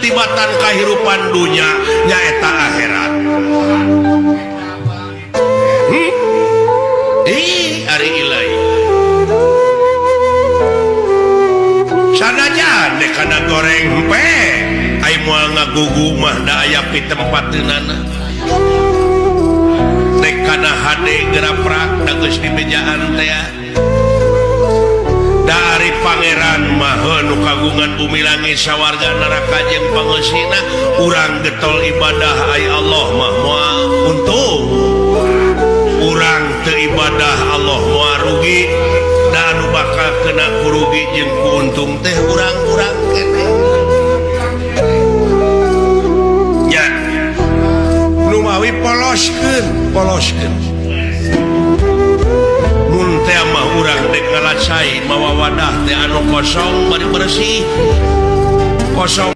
tibatan kahirupan dunya nyaeta akhirat. Ih, ari ilai sanajan dek kana goreng hempe ai moal ngagugu mah da aya pitempateunana dek kana hade geraprak da geus dibejaan teh dari pangeran mah nu kagungan bumi langit sawarga neraka jeung pangeusina urang getol ibadah ai Allah mah moal untung urang teu ibadah Allah moal rugi da anu bakal kena kurugi jeung kuuntung teh urang-urang keneh nya nu mawi poloskeun poloskeun mun teh mah urang dek ngalacai mawa wadah teh anu kosong bari bersih kosong.